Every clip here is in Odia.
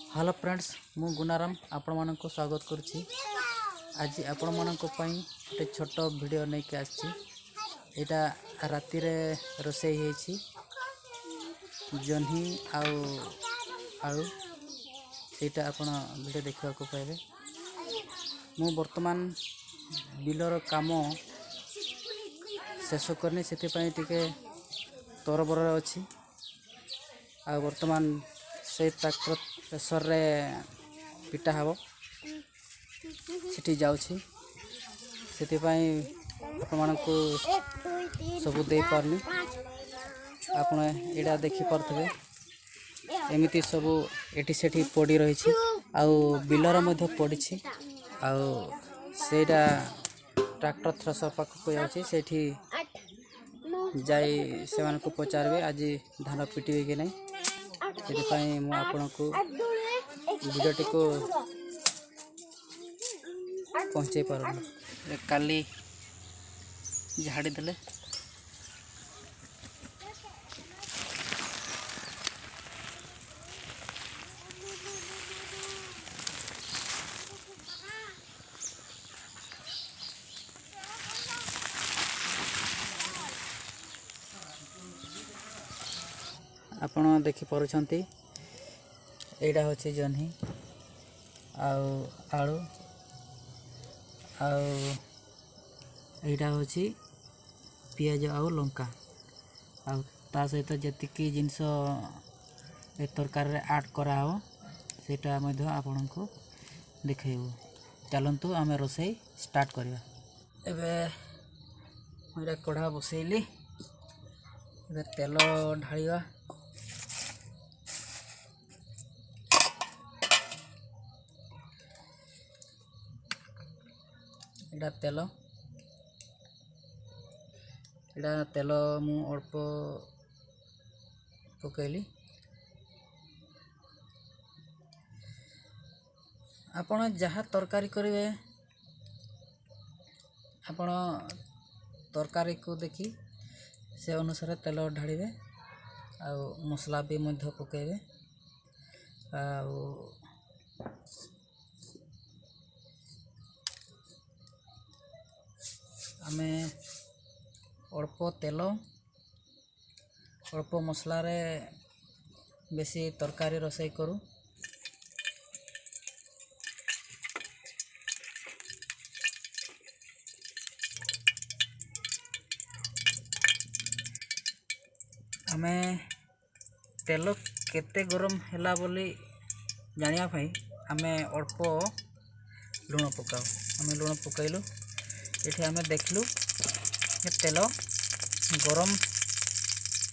ହ୍ୟାଲୋ ଫ୍ରେଣ୍ଡସ୍, ମୁଁ ଗୁନାରାମ ଆପଣମାନଙ୍କୁ ସ୍ୱାଗତ କରୁଛି। ଆଜି ଆପଣମାନଙ୍କ ପାଇଁ ଗୋଟେ ଛୋଟ ଭିଡ଼ିଓ ନେଇକି ଆସିଛି। ଏଇଟା ରାତିରେ ରୋଷେଇ ହେଇଛି, ଜହ୍ନି ଆଉ ଆଳୁ। ସେଇଟା ଆପଣ ଭିଡ଼ିଓ ଦେଖିବାକୁ ପାଇବେ। ମୁଁ ବର୍ତ୍ତମାନ ବିଲର କାମ ଶେଷ କରିନି, ସେଥିପାଇଁ ଟିକେ ତରବରରେ ଅଛି। ଆଉ ବର୍ତ୍ତମାନ ସେଇ ଟ୍ରାକ୍ଟର ପ୍ରେସରରେ ପିଟା ହେବ, ସେଠି ଯାଉଛି, ସେଥିପାଇଁ ଆପଣମାନଙ୍କୁ ସବୁ ଦେଇପାରୁନି। ଆପଣ ଏଇଟା ଦେଖିପାରୁଥିବେ, ଏମିତି ସବୁ ଏଠି ସେଠି ପଡ଼ି ରହିଛି ଆଉ ବିଲରେ ମଧ୍ୟ ପଡ଼ିଛି। ଆଉ ସେଇଟା ଟ୍ରାକ୍ଟର ଥ୍ରେସର ପାଖକୁ ଯାଉଛି, ସେଇଠି ଯାଇ ସେମାନଙ୍କୁ ପଚାରିବେ ଆଜି ଧାନ ପିଟିବେ କି ନାହିଁ। ସେଥିପାଇଁ ମୁଁ ଆପଣଙ୍କୁ ଭିଡ଼ିଓଟିକୁ ପହଞ୍ଚାଇ ପାରୁନି। କାଲି ଝାଡ଼ି ଦେଲେ। ଆପଣ ଦେଖିପାରୁଛନ୍ତି, ଏଇଟା ହେଉଛି ଜହ୍ନି ଆଉ ଆଳୁ, ଆଉ ଏଇଟା ହେଉଛି ପିଆଜ ଆଉ ଲଙ୍କା, ଆଉ ତା ସହିତ ଯେତିକି ଜିନିଷ ଏ ତରକାରୀରେ ଆଡ଼୍ କରାହେବ ସେଇଟା ମଧ୍ୟ ଆପଣଙ୍କୁ ଦେଖେଇବୁ। ଚାଲନ୍ତୁ ଆମେ ରୋଷେଇ ଷ୍ଟାର୍ଟ କରିବା। ଏବେ ମୁଁ ଏଇଟା କଢ଼ା ବସେଇଲି, ଏବେ ତେଲ ଢାଳିବା। ଏଇଟା ତେଲ, ଏଇଟା ତେଲ ମୁଁ ଅଳ୍ପ ପକେଇଲି। ଆପଣ ଯାହା ତରକାରୀ କରିବେ, ଆପଣ ତରକାରୀକୁ ଦେଖି ସେ ଅନୁସାରେ ତେଲ ଢାଳିବେ ଆଉ ମସଲା ବି ମଧ୍ୟ ପକାଇବେ। ଆଉ ଆମେ ଅଳ୍ପ ତେଲ ଅଳ୍ପ ମସଲାରେ ବେଶୀ ତରକାରୀ ରୋଷେଇ କରୁ। ଆମେ ତେଲ କେତେ ଗରମ ହେଲା ବୋଲି ଜାଣିବା ପାଇଁ ଆମେ ଅଳ୍ପ ଲୁଣ ପକାଉ। ଆମେ ଲୁଣ ପକାଇଲୁ, ଏଠି ଆମେ ଦେଖିଲୁ ଯେ ତେଲ ଗରମ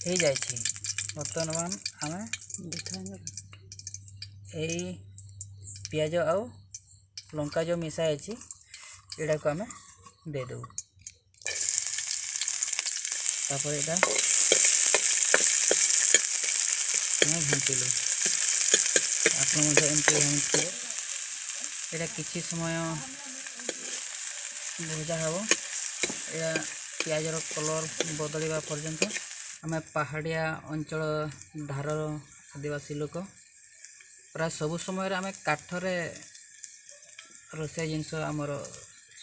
ହେଇଯାଇଛି। ବର୍ତ୍ତମାନ ଆମେ ଏଇ ପିଆଜ ଆଉ ଲଙ୍କା ଯେଉଁ ମିଶା ହେଇଛି, ଏଇଟାକୁ ଆମେ ଦେଇଦେବୁ। ତାପରେ ଏଇଟା ଆମେ ଘାଣ୍ଟିଲୁ। ଆପଣ ମଧ୍ୟ ଏମିତି ଘାଣ୍ଟିବେ। ଏଇଟା କିଛି ସମୟ ଭଜା ହେବ, ଏଇଟା ପିଆଜର କଲର୍ ବଦଳିବା ପର୍ଯ୍ୟନ୍ତ। ଆମେ ପାହାଡ଼ିଆ ଅଞ୍ଚଳ ଧାରର ଆଦିବାସୀ ଲୋକ, ପ୍ରାୟ ସବୁ ସମୟରେ ଆମେ କାଠରେ ରୋଷେଇ ଜିନିଷ ଆମର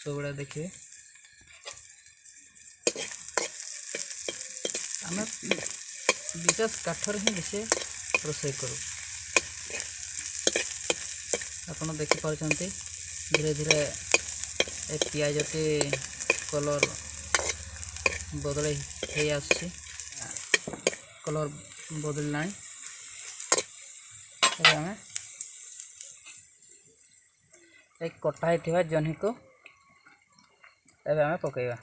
ସବୁବେଳେ ଦେଖିବେ। ଆମେ ବିଶେଷ କାଠରେ ହିଁ ବେଶୀ ରୋଷେଇ କରୁ। ଆପଣ ଦେଖିପାରୁଛନ୍ତି, ଧୀରେ ଧୀରେ ଏ ପିଆଜଟି କଲର୍ ବଦଳି ହେଇ ଆସୁଛି, କଲର୍ ବଦଳିଲାଣି। ଏବେ ଆମେ ଏ କଟା ହେଇଥିବା ଜହ୍ନିକୁ ଏବେ ଆମେ ପକାଇବା।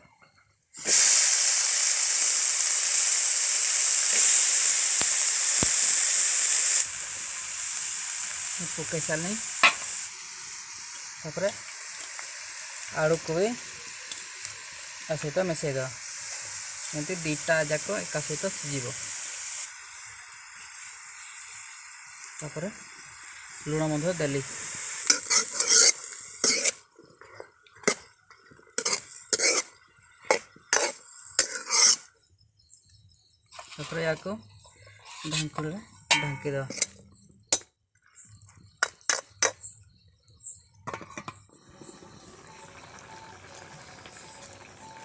ପକାଇ ସାରିଲି, ତାପରେ ଆଳୁକୁ ବି ତା ସହିତ ମିଶାଇଦେବା, ଏମିତି ଦୁଇଟା ଯାକ ଏକା ସହିତ ସିଝିବ। ତାପରେ ଲୁଣ ମଧ୍ୟ ଦେଲି। ତାପରେ ୟାକୁ ଢାଙ୍କୁଣିରେ ଢାଙ୍କିଦେବା।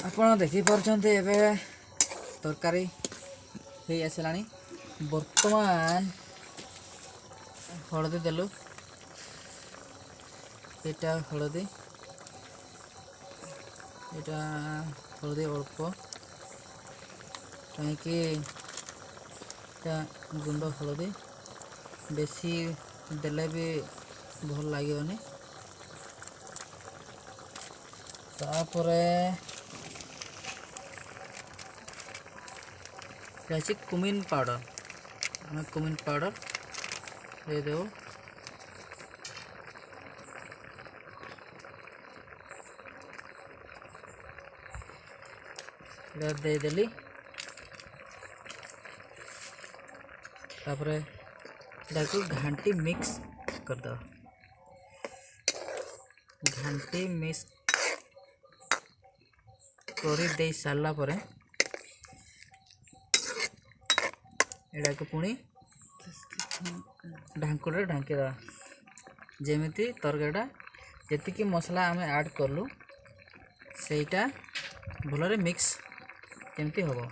ଆପଣ ଦେଖିପାରୁଛନ୍ତି, ଏବେ ତରକାରୀ ହେଇ ଆସିଲାଣି। ବର୍ତ୍ତମାନ ହଳଦୀ ଦେଲୁ। ଏଇଟା ହଳଦୀ, ଏଇଟା ହଳଦୀ ଅଳ୍ପ, କାହିଁକି ଏଇଟା ଗୁଣ୍ଡ ହଳଦୀ, ବେଶୀ ଦେଲେ ବି ଭଲ ଲାଗିବନି। ତାପରେ ଅଛି କୁମିନ୍ ପାଉଡ଼ର। ଆମେ କୁମିନ୍ ପାଉଡ଼ର ଦେଇଦେବୁ। ଏଇଟା ଦେଇଦେଲି। ତାପରେ ଏଟାକୁ ଘାଣ୍ଟି ମିକ୍ସ କରିଦେବା। ଘାଣ୍ଟି ମିକ୍ସ କରିଦେଇ ସାରିଲା ପରେ ଏଟାକୁ ପୁଣି ଢାଙ୍କୁଣିରେ ଢାଙ୍କିଦେବା, ଯେମିତି ତରକାରୀଟା ଯେତିକି ମସଲା ଆମେ ଆଡ଼୍ କଲୁ ସେଇଟା ଭଲରେ ମିକ୍ସ ଯେମିତି ହେବ।